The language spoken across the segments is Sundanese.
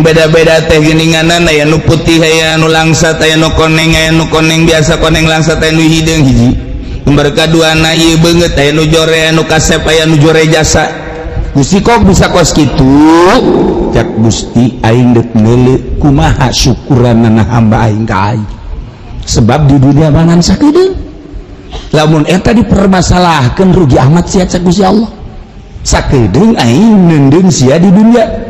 Beda-beda teh geninganan, aya nu putih, aya nu langsat, aya nu koneng, aya nu koneng biasa, koneng langsat, aya nu hideung. Hiji lembar kaduana ieu beungeut, aya nu jore, aya nu kasep, aya nu jore jasa. Gusti, kok bisa kos kitu? Cak Gusti, aing deuk meuleuh kumaha syukuranana hamba aing ka aing, sebab di dunia mangan sakedeung. Lamun eta dipermasalahkeun, rugi amat sia, cak Gusti Allah. Sakedeung aing neundeun sia di dunia,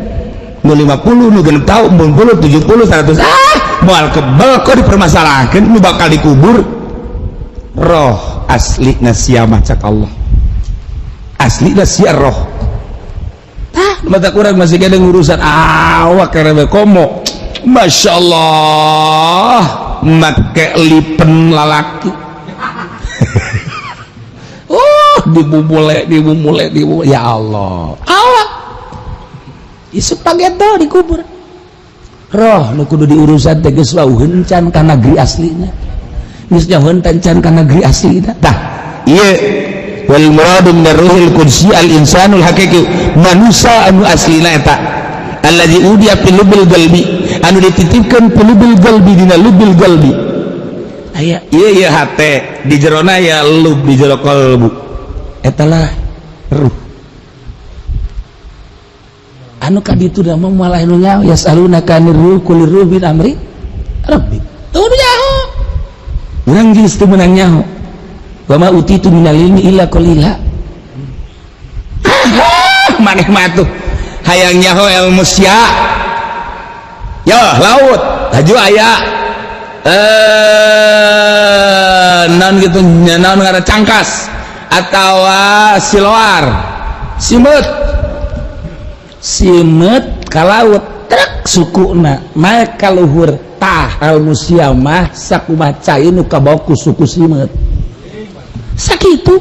nu 50, nu 60 tahun, 40, 70, 100, ah, moal kebel. Kok dipermasalahkan nu bakal dikubur roh asli sia mah, cak Allah, asli sia roh. Tah, mata kurang masih ada urusan awak karena komo. Masya Allah, make lipen lalaki, oh, dibubule, dibubule, dibubule, ya Allah, awak isuk pageto dikubur. Roh nu kudu diurusan teh geus wauheun can ka negeri aslina, geus jauheun can ka negeri aslina. Tah, ieu wal muradu min ruhil qudsi al insanul haqiqi, manusia anu aslina eta allazi udiya fil lubil qalbi, anu dititipkeun fil lubil qalbi, dina lubil qalbi. Aya ieu, ieu hate di jerona ya lub, di jero qalbu eta lah ruh anu kaditu da mah. Malah nu nyaho, yasalunaka anir ruh, qulir ruh min amri rabbi. Tuh, nu nyaho urang geus teu meunang nyaho. Wa ma utitu minal ilmi illa qalila. Maneh mah tuh hayang nyaho ilmu sia ya laut haju aya non gitu, naon ngaran, cangkas atau siloar, simeut, simeut ka laut truk sukuna naik ka luhur. Tah, ilmu sia mah sakumaha cai nu kabawa ku suku simeut, sakitu.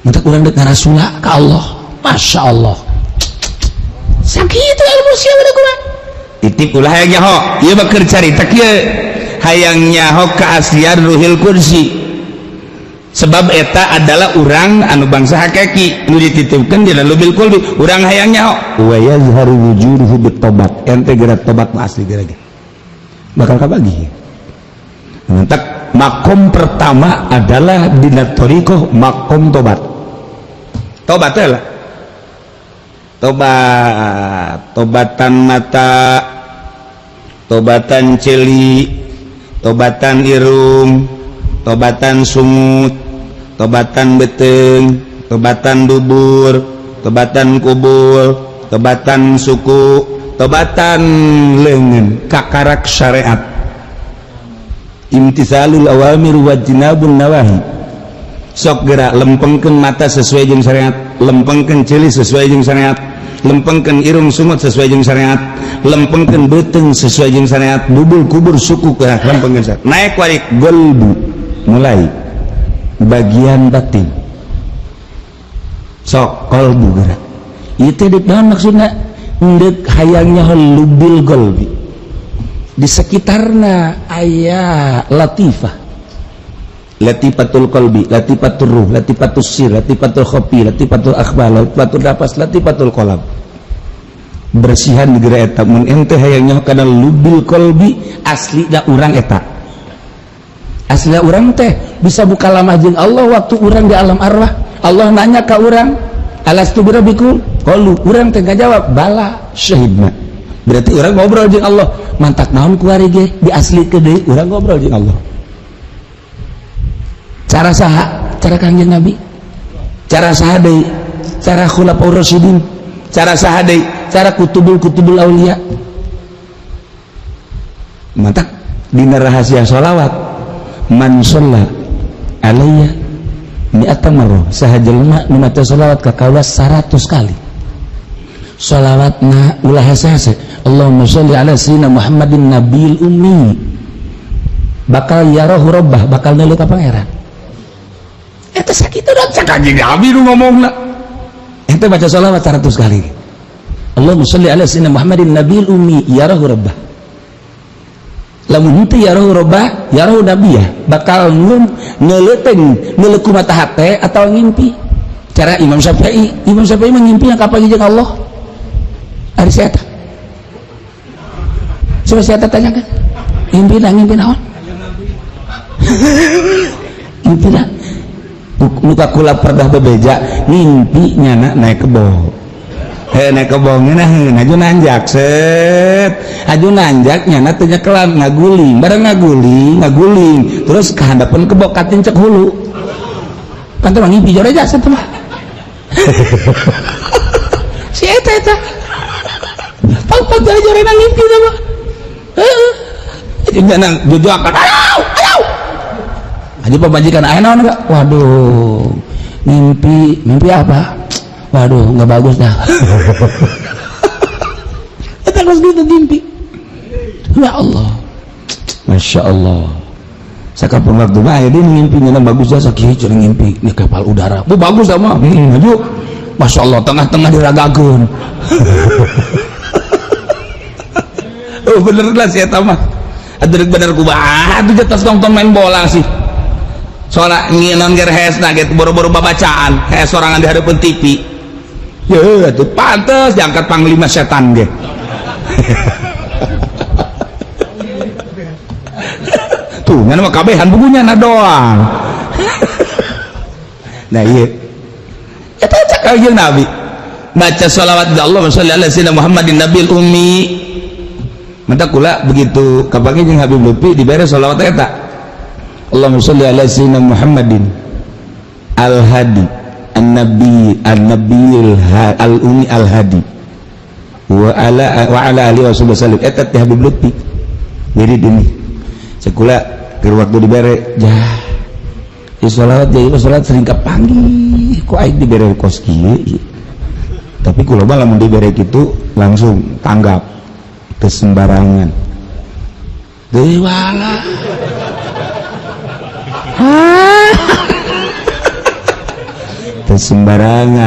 Matak urang dek ngarasula ka Allah. Masya Allah, sakitu ilmu sia udah kurang titip. Ulah hayang nyaho ieu mah, keur carita kieu, hayang nyaho keaslian ruhil kursi, sebab eta adalah urang anu bangsa hakiki nu dititipkeun di lubil qulbi. Urang hayang nyaho wa yazharu wujuduhu bitobat. Ente geura tobat mah asli geura bakal kabagi. Mantak makom pertama adalah dina thoriqoh makom tobat. Tobat lah, tobat, tobatan mata, tobatan celi, tobatan irung, tobatan sungut, tobatan beteng, tobatan dubur, tobatan kubur, tobatan suku, tobatan lengan, kakarak syariat, imtisalul awamir wajtinabun nawahi. Sok gerak lempengkeun mata sesuai jeung syariat, lempengkeun ceuli sesuai jeung syariat, lempengkeun irung sungut sesuai jeung syariat, lempengkeun beuteung sesuai jeung syariat, dubur, kubur, suku, gerak lempengkeun syariat. Naik warik golbu, mulai bagian batin. Sok kolbu gerak itu dek naon maksudna? Ndek hayangnya lubil golbi, di sekitarna aya latifah, latifatul qalbi, latifatul ruh, latifatul sir, latifatul khofi, latifatul akhbar, latifatul nafas, latifatul qalam. Bersihan di geura eta. Mun ente hayangnya kana lubil qalbi, asli da urang eta, asli urang teh bisa buka lamah jeung Allah. Waktu urang di alam arwah, Allah nanya ka urang, alastu birabbikum, qalu, urang teh ngajawab, bala syahidna. Berarti urang ngobrol jeung Allah. Mantak naon kuari ge diasli ke deui urang ngobrol jeung Allah. Cara saha? Cara Kangjeng Nabi. Cara saha deui? Cara khulafaur rasyidin. Cara saha deui? Cara kutubul kutubul aulia. Mantak dina rahasia sholawat, man sholla alayya mi'ata marrah, saha jelema nu maca sholawat ka kaula 100 kali, sholawatna ulah hese-hese, Allahumma sholli ala sayyidina Muhammadin nabil ummi, bakal yarahu rabbah, bakal neuleuh ka Pangeran. Eta sakitu da, cak Kanjeng Nabi nu ngomongna. Ente baca sholawat 100 kali, Allahumma sholli ala sayyidina Muhammadin nabil ummi yarahu rabbah. Lamun henteu yarahu robah yarahu nabiyah bakal ngeuleuteng ngeuleuk mata hate atau ngimpi. Cara Imam Syafi'i, Imam Syafi'i mengimpi yang kapan jeung Allah. Ari si eta. Coba si eta tanyakan. Ngimpi dah ngimpi naon? Ngimpi dah. Luka kula perdah bebeja ngimpi nyana naik kebo. Heh naik kebo ngeunah aju nanjak set. Aju nanjak nyana teu nyekelan ngaguling, bareng ngaguling, ngaguling terus kahandapeun kebo katincek hulu. Kan teh ngimpi jore jasa teh mah. Si eta eta. Pang-pang jore ngimpi teh mah. Heeh. Nyana jujuakan. Ayo, ayo. Aja pemajikan aya naon enggak? Waduh, mimpi, mimpi apa? Waduh, nggak bagus dah. Eta geus gitu mimpi. Ya Allah. Masya Allah. Sakapun waktu mah aya deui mimpi nya bagus jasa kieu cenah ngimpi di kapal udara. Bu bagus dah mah. Maju. Masya Allah tengah-tengah diragakeun. Oh bener lah si eta mah. Atuh bener kumaha atuh tos nonton main bola sih. Soalnya nginon ger hesna gitu boro-boro babacaan hes sorangan di hadapan TV ya itu pantes diangkat panglima setan ge. Tuh ngan mah kabehan bukunya na doang. Nah iya eta cak jeung Nabi baca sholawat ya Allah sholli ala sayyidina Muhammadin nabil ummi. Mata kula begitu kapanggih jeung Habib Lutfi dibere sholawat eta Allahumma sholli ala sayyidina Muhammadin al-hadi an-nabi an-nabiyil al-ummi al-hadi wa ala alihi wasallam. Eta teh Habib Lutfi wirid ini sekula keur waktu dibere jah di sholawat jadi sholawat sering kapanggih kok aing dibere kos kieu. Tapi kula mah lamun dibere kitu langsung tanggap teu sembarangan deui wala. Sembarangan.